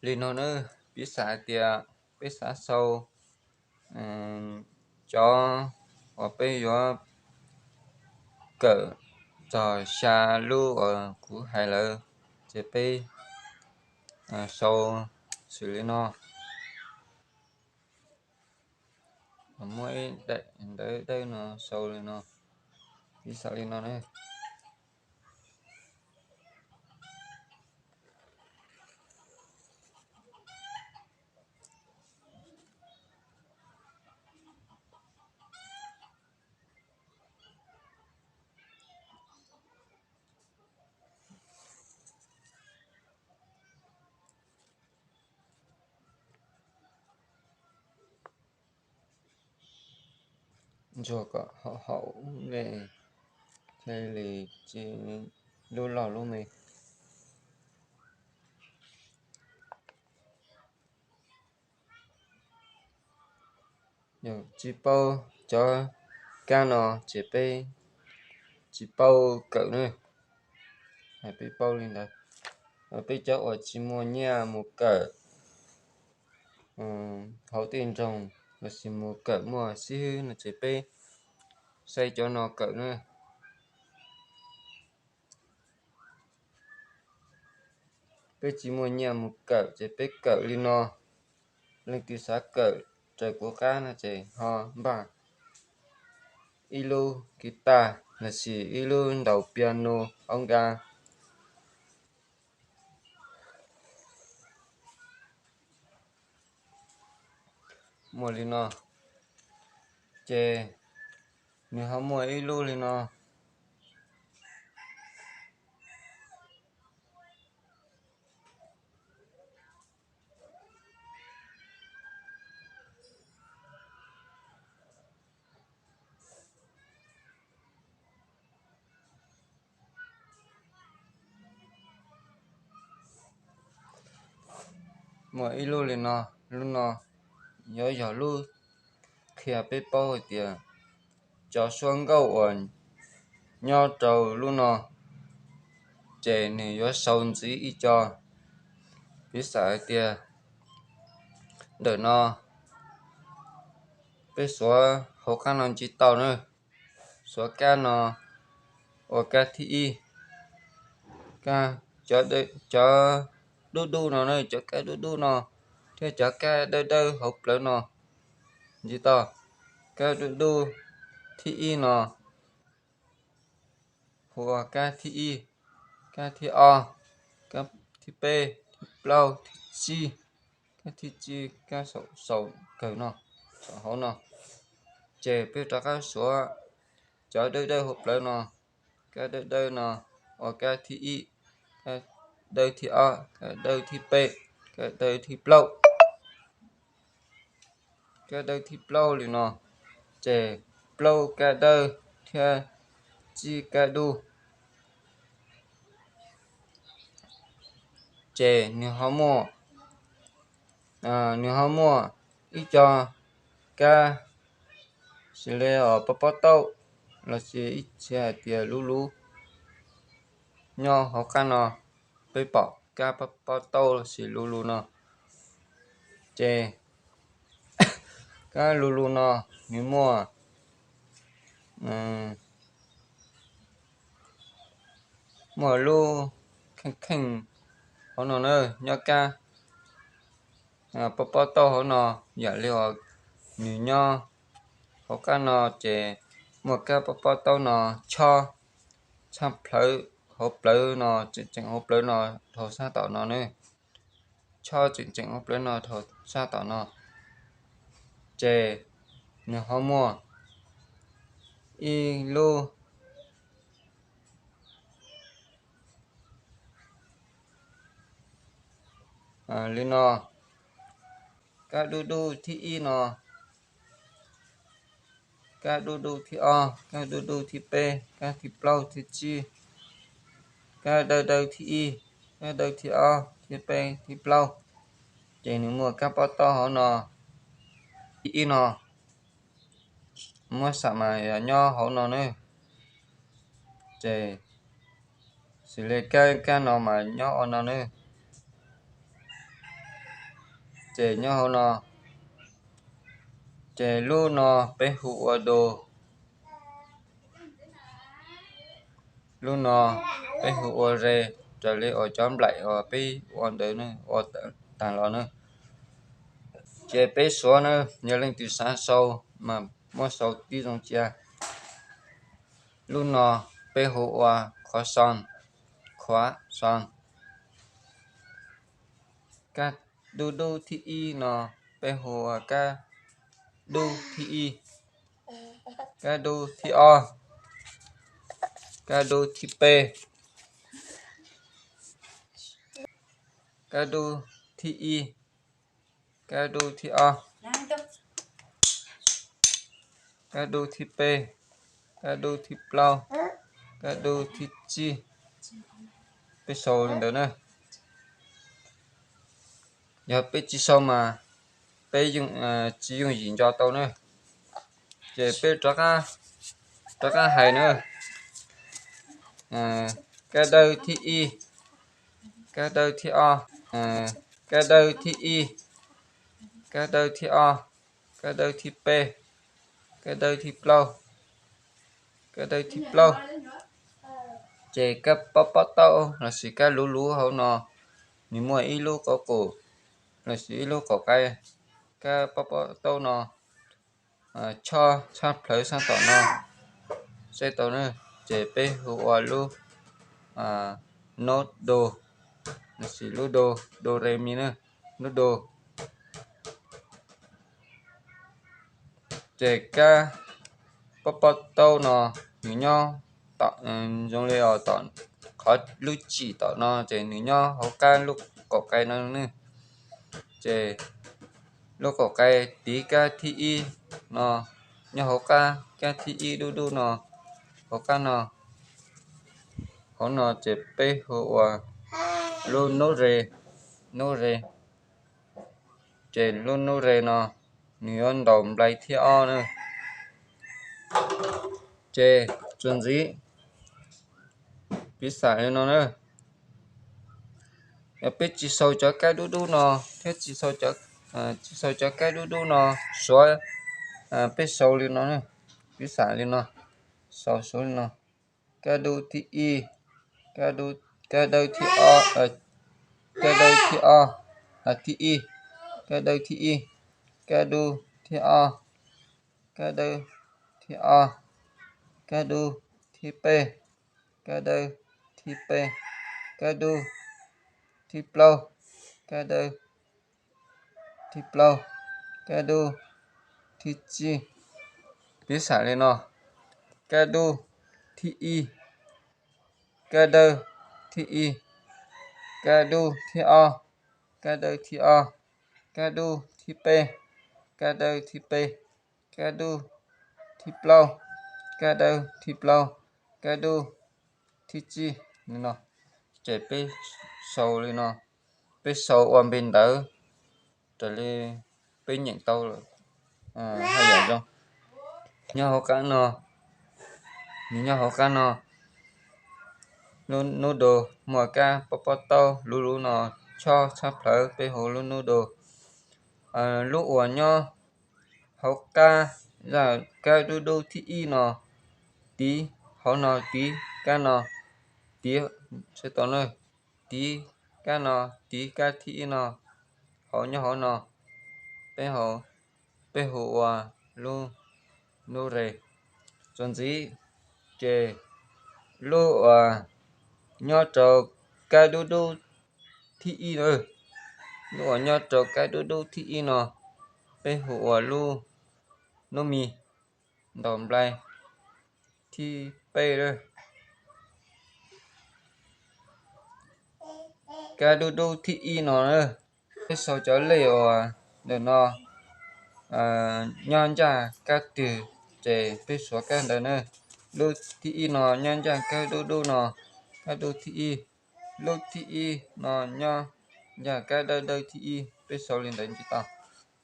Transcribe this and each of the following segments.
Li no na, piv xam hais tias peb xav sau cov uas peb yuav kawm txog xya lub uas kuv hais lawm, ces peb sau xws li no. Muab ib daim ntawv dawb no sau li no, piv xam li no na. Ntsuag kom haum haum ne, thiaj li tsis lub loj lub me. Yog tsis paub cov kab no ces peb tsis paub kawm na. Hais peb paub li ntawd, peb cov uas tsis muaj nyiaj mus kawm hauv tej nroog lossis mus kawm muaj xib hwb no ces peb saib cov no kawm na. Peb tsis muaj nyiaj mus kawm ces peb kawm li no. Leej twg xav kawm raws kuv qab no ces ho npaj ib lub kis tas lossis ib lub ntaus piano, órgans. Muaj li no, ces nws ho muaj ib lub li no. Muaj ib lub li no, lub no yuav yog lub qhia peb paub hais tias cov suab nkauj uas nyob rau lub no, ces nws yuav sau ntxiv ib co. Piv xam hais tias ntawm no peb xuav hauv qab no tsis tau na, xuav kab no ua kab thib ib. Cov dub dub no na, cov kab dub dub no thiab cov kab dawb dawb hauv plawv no tsis tau. Kab dub dub thib ib no hu ua kab thib ib, kab thib ob, kab thib peb, thib plaub, thib tsib, kab thib tsib, kab saum kawg no, saum hauv no. Ces peb rov qab xuav cov dawb dawb hauv plawv no, kab dawb dawb no ua kab thib ib, kab dawb thib ob, kab dawb thib peb, kab dawb thib plaub. Kab dawb thib plaub li no, ces plaub kab dawb thiab tsib kab dub. Ces nws ho muaj, nws ho muaj ib co kab xws li pob pob taub lossis ib txhia hais tias luv luv nyob hauv qab no. Peb pom kab pob pob taub lossis luv luv no, ces kab luv luv no nws muaj, muaj lub kheej kheej hauv no na, nyob kab pob pob taub hauv no, yam li uas nws nyob hauv qab no ces muaj kab pob pob taub no chob tshaj plawv, hauv plawv no, tseem tseem hauv plawv no dhau sab tom no na, chob tseem tseem hauv plawv no dhau sab tom no, ces nws ho muaj ib lub li no, kab dub dub thib ib no, kab dub dub thib ob, kab dub dub thib peb, kab thib plaub thib tsib, kab dawb dawb thib ib, kab dawb thib ob, thib peb, thib plaub. Ces nws muaj kab pob taub hauv no, thib ib no, muab xam mas yog nyob hauv no na. Ces xws li kab kab no mas nyob ua no na. Ces nyob hauv no, ces lub no peb hu ua do. Lub no peb hu ua re, raws li uas cov nplaim uas peb ua ntawd ua tag los na. Ces peb suav na, yog leej twg xav sau mas muab sau tib zoo cia. Lub no peb hu ua khuav xoo, khuav xoo. Kab dub dub thib ib no peb hu ua kab dub thib ib, kab dub thib ob, kab dub thib peb, kab dub thib ib, kab dub thib ob, kab dub thib peb, kab dub thib plaub, kab dub thib tsib. Peb sau li ntawd na. Yog peb tsis sau mas peb tsis yooj yim nco tau na. Ces peb rov qab hais na. Kab dawb thib ib, kab dawb thib ob, kab dawb thib ib, kab dawb thib ob, kab dawb thib peb, kab dawb thib plaub, kab dawb thib plaub. Ces kab pob pob taub lossis kab luv luv hauv no, nws muaj ib lub qauv qus lossis ib lub qaum qai. Kab pob pob taub no chob tshab plhawv sab tom no, saib tau na. Ces peb hu ua lub nod do, lossis lub do, do re mi na, lub do. Ces kab pob pob taub no nws nyob tom, zoo li tom qhov lub tsim tom no, ces nws nyob hauv qab lub qaum qai no ne. Ces lub qaum qai tiv kab thib ib no nyob hauv qab, kab thib ib dub dub no hauv qab no. Hauv no ces peb hu ua lub nub re, nub re. Ces lub nub re no nws yuav ntaus nplai thib ob na. Ces txuas ntxiv, piv xam li no na. Yog peb tsis sau cov kab dub dub no thiab tsis sau cov kab dub dub no suav, peb sau li no, piv xam li no, sau suav li no. Kab dub thib ib, kab dawb thib ob, kab dawb thib ob, thib ib, kab dawb thib ib, kab dub thib ob, kab dawb thib ob, kab dub thib peb, kab dawb thib peb, kab dub thib plaub, kab dawb thib plaub, kab dub thib tsib. Piv xam li no, kab dub thib ib, kab dawb thib ib, kab dub thib ob, kab dawb thib ob, kab dub thib peb, kab dawb thib peb, kab dub thib plaub, kab dawb thib plaub, kab dub thib tsib li no. Ces peb sau li no, peb sau ua npe ntawv raws li peb nyeem tau haj yam zoo. Nyob hauv qab no, nws nyob hauv qab no, lub nub do muaj kab pob pob taub luv luv no chob tshab plhawv, peb hu lub nub do. Lub uas nyob hauv qab, kab dub dub thib ib no, tiv hauv no, tiv kab no, tiv, tau na, tiv kab no, tiv kab thib ib no, hauv nyob hauv no, peb hu, peb hu ua lub nub re. Txuas ntxiv, ces lub uas nyob rau kab dub dub thib ib na, lub uas nyob rau kab dub dub thib ib no, peb hu ua lub nub mi ntaus nplai thib peb lawm. Kab dub dub thib ib no na, peb sau cov lej uas ntawm no nyob ncaj kab twg, ces peb suav kab ntawd na. Lub thib ib no nyob ncaj kab dub dub no, kab dub thib ib. Lub thib ib no nyob ncaj kab dawb dawb thib ib, peb sau li ntawd ntsib tau.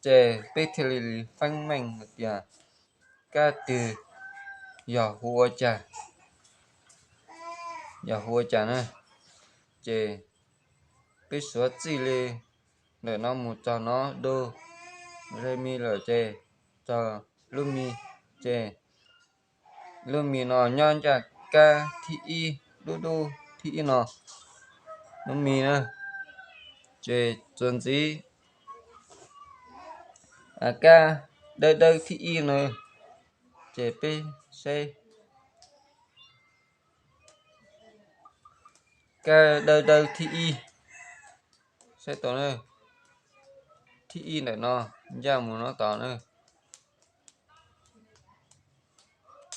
Ces peb thiaj li feeb meej hais tias kab twg yog hu ua cas, yog hu ua cas na. Ces peb suav txij li ntawm no mus txog no do, re mi lawm ces txog lub mi, ces lub mi no nyob ncaj kab thib ib, dub dub thib ib no, lub mi na, ces txuas ntxiv kab dawb dawb thib ib no, ces peb saib kab dawb dawb thib ib, saib tau na, thib ib ntawm no, ncaj mus no tod na,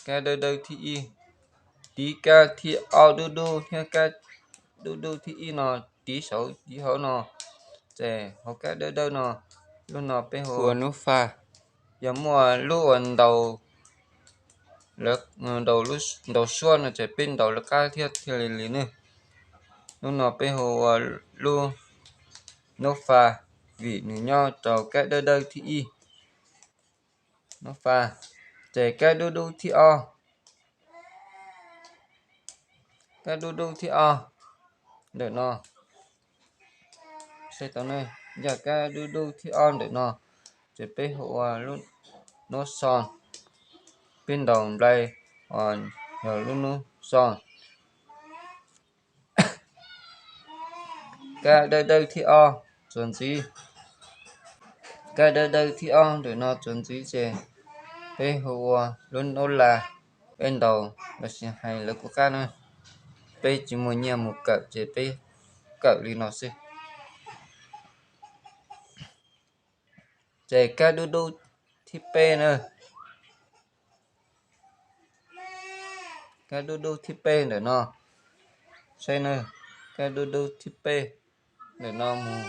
kab dawb dawb thib ib, tiv kab thib ob dub dub thiab kab dub dub thib ib no, tiv saum tiv hauv no, ces hauv kab dawb dawb no, lub no peb hu ua nub faj. Yog muaj lub uas ntaus, ntaus suab no ces peb ntaus lawv qab thiab thiaj li li ne. Lub no peb hu ua lub nub faj, vim nws nyob rau kab dawb dawb thib ib, nub faj. Ces kab dub dub thib ob, kab dub dub thib ob ntawm no, saib tau ne, yog kab dub dub thib ob ntawm no, ces peb hu ua lub nub xoo, peb ntaus nplai, yog lub nub xoo. Kab dawb dawb thib ob txuas ntxiv, kab dawb dawb thib ob ntawm no txuas ntxiv ces peb hu ua lub nub las, peb ntaus los sis hais lawv kuv qab na, peb tsis muaj nyiaj mus kawm ces peb kawm li no xwb. Ces kab dub dub thib peb na, kab dub dub thib peb ntawm no, saib na, kab dub dub thib peb ntawm no mus,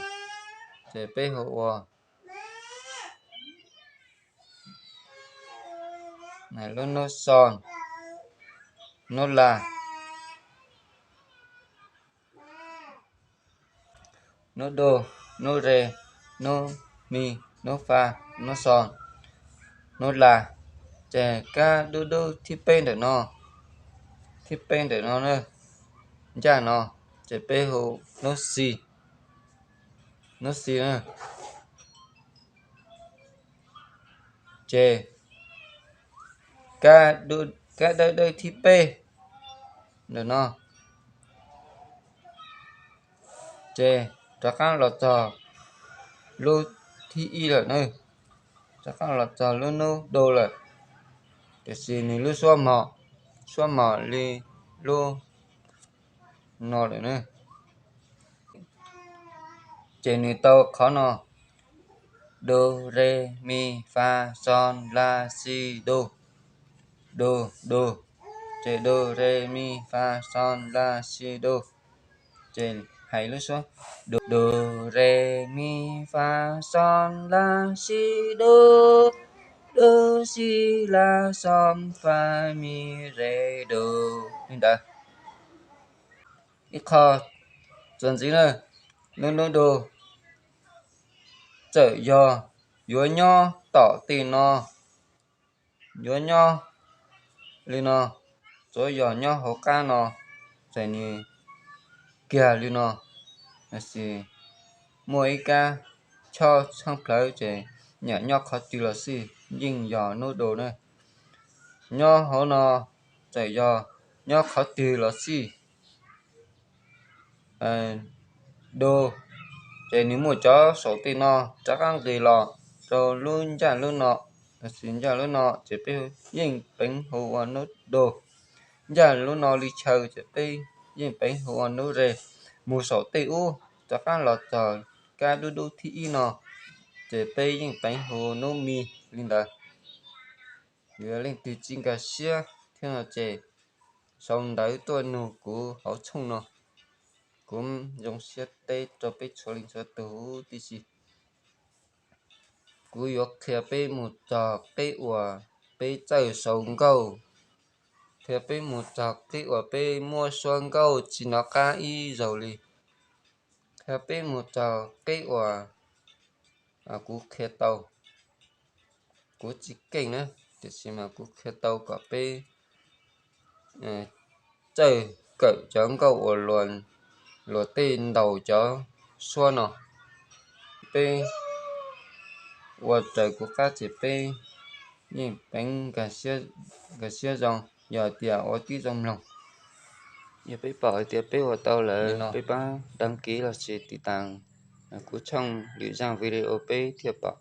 ces peb hu ua lub nub xoo, nub las, nub do, nub re, nub mi, nub faj, nub xoo, nub las. Ces kab dub dub thib peb ntawm no, thib peb ntawm no na, ncaj no, ces peb hu nub xi, nub xi na. Ces kab dawb dawb thib peb ntawm no, ces rov qab los txog lub thib ib lawm na, rov qab los txog lub nub do lawm, tiam sis nws lub suab mos, suab mos li lub no lawm na. Ces nws tau qhov no, do, re, mi, fa, xo, la, xi, do, do, do, ces do, re, mi, fa, xo, la, xi, do, ces hais lub suab do, do, re, mi, fa, xo, la, xi, do, do, xi, la, xo, fa, mi, re, do li ntawd. Ib qho txuas ntxiv na, lub nub do txawm yog yuav nyob tom tej no, yuav nyob li no, tsuav yog nyob hauv qab no, ces nws kiag li no, tiam sis muaj ib kab chob tsheej plawv ces nyiam nyob qhov twg los xij yeej yog nub do na. Nyob hauv no txawm yog nyob qhov twg los xij do, ces nws muaj cov saum tej no rov qab nqis los rau lub ncaj lub no, los sis ncaj lub no ces peb yeej peev hu ua nub do. Ncaj lub no li chaw ces peb yeej peev hu ua nub re. Mus saum tej ub rov qab los txog kab dub dub thib ib no, ces peb yeej peev hu nub mi li ntawd. Yog leej twg tsis nkag siab thiab no ces sau ntawv tuaj nug kuv hauv tshooj no, kuv zoo siab teb rau peb txhua leej txhua tus huv tib si. Kuv yuav qhia peb mus txog qib uas peb txawj sau nkauj, qhia peb mus txog qib uas peb muab suab nkauj tsis nov qab ib zaug li, qhia peb mus txog qib uas kuv qhia tau. Kuv tsis keej na, tiam sis mas kuv qhia tau kom peb txawj kawm cov nkauj uas luag tej ntaus cov suab no. peb ua raws kuv qab ces peb yeej peev nkag siab zoo, yog tias ua tib zoo mloog. Yog peb pom hais tias peb ua tau lawm no peb pab đăng ký lossis tiv tas kuv tshooj lwm zaj video peb thiaj pom.